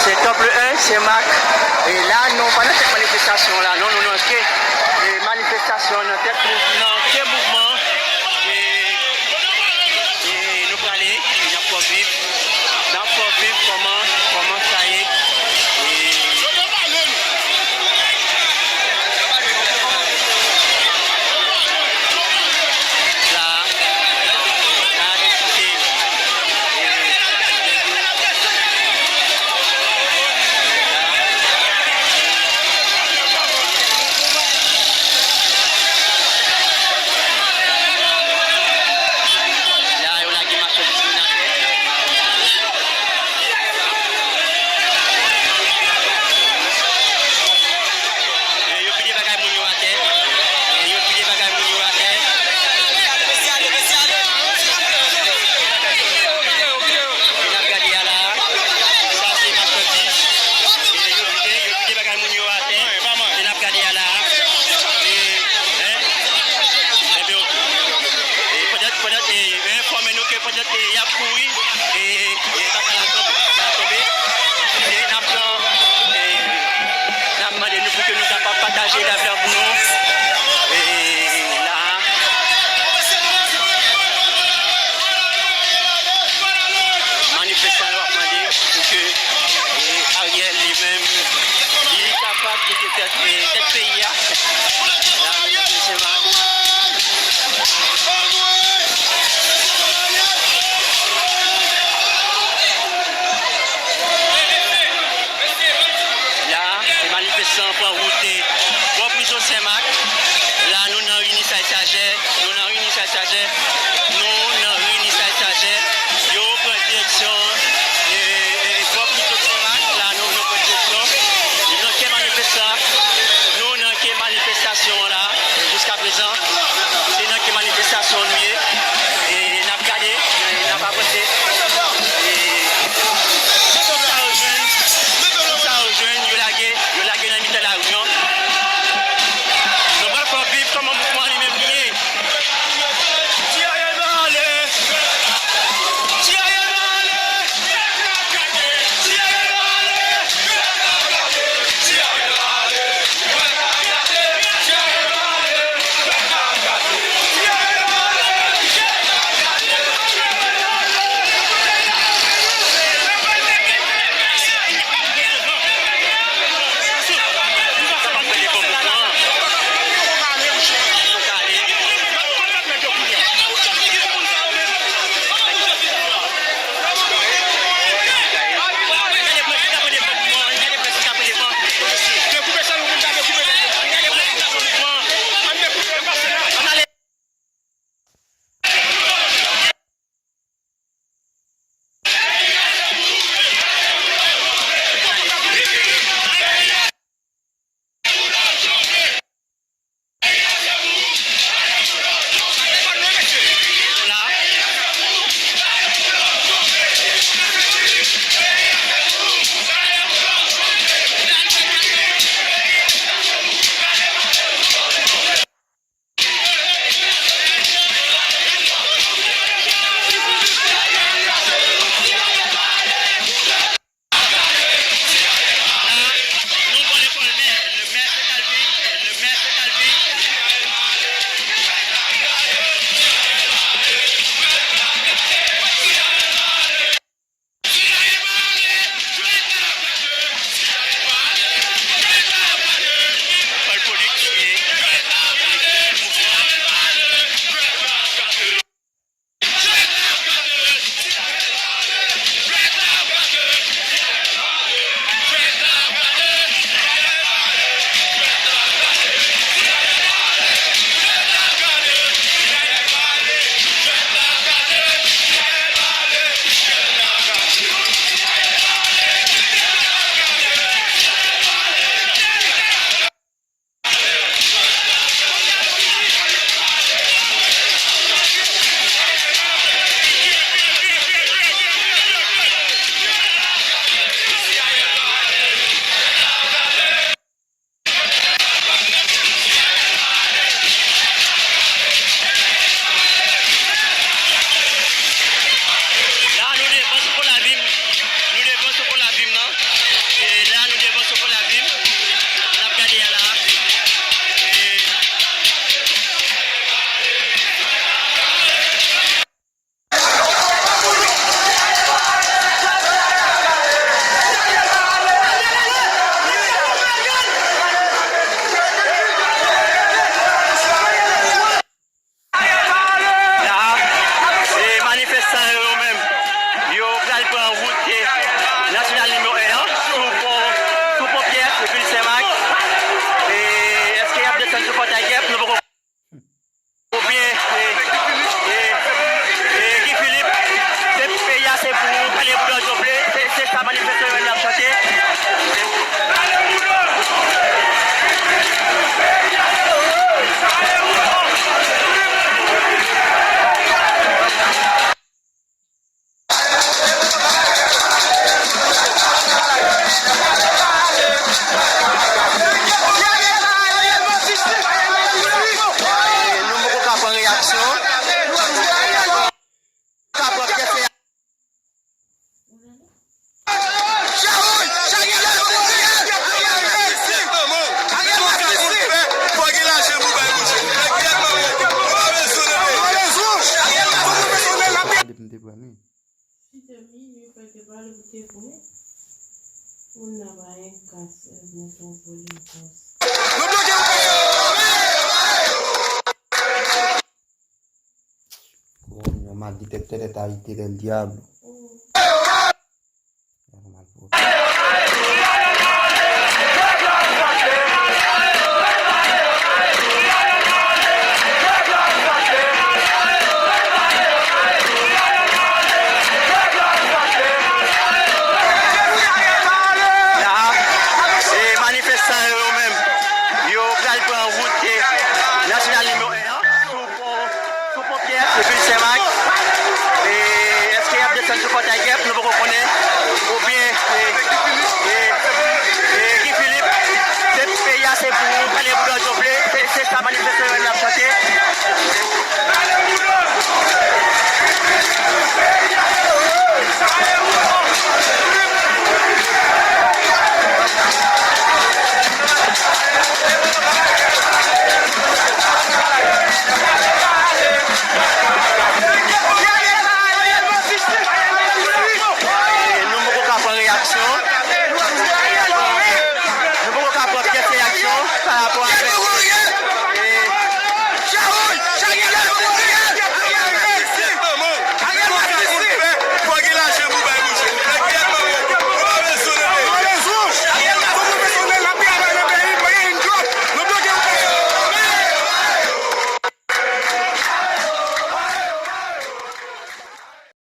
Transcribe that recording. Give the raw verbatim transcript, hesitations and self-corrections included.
Se Temple un, Sen Mak. E la, nou pa nan tèt manifestasyon la, non, nou nan ke, e, manifestasyon, nan tèt mouv-, nan ke mouvman. E, e nou prale, e n ap fè w viv, n ap fè w viv kòman, kòman sa ye. E, la, la, la, yo lage machandiz moun atè. E yo pile bagay moun yo atè. E yo pile bagay moun yo atè. E n ap gade a la. Sa se machandiz. E yo pile, yo pile bagay moun yo atè. E n ap gade a la. E, en? Enben, oke. E pandan, pandan, e, yo enfòme nou ke pandan, e, y ap kouri, e, e, bagay la tonbe, la tonbe. E n ap pran, e, n ap mande nou pou ke nou kapab pataje live la pou nou. E la, manifestan yo ap mande pou ke, e, Ariel li menm, li kapab kite tèt, e, tèt peyi a. La, mesye, se mal. La, e manifestan pran wout bò prizon Sen Mak. La, nou nan ri Nisay Sajè. Nou nan ri Nisay Sajè. Nou nan ri Nisay Sajè. Yo pran direksyon, e, e, bò prizon Sen Mak. La, nou, nou pran direksyon. Nou nan ke manifestan. Nou nan ke manifestasyon an la. Jiska prezan, se nan ke manifestasyon nou ye. E n ap gade, e n ap avanse. E tout sa yo jwenn, tout sa yo jwenn, yo lage, yo lage nan mitan lari an. Nou pral fè w viv kòman mouvman li menm li ye. Kounye a, maldites, maldites del diablo. La, e manifestan yo, yo menm, yo pral pran wout, e, nasyonal nimewo en an, sou pon, sou pon Pyè, se vil Senmak. E èske y ap desann sou Fòtay Kèp? Nou poko konnen. Oubyen, e, e, e, Guy Philippe, se peyi a, se pou ou, pale pou Dòdyo vle. Se, se sa manifestan yo menm y ap chante. Nou poko ka pran reyaksyon. Nou poko ka pran pyès reyaksyon pa rapò a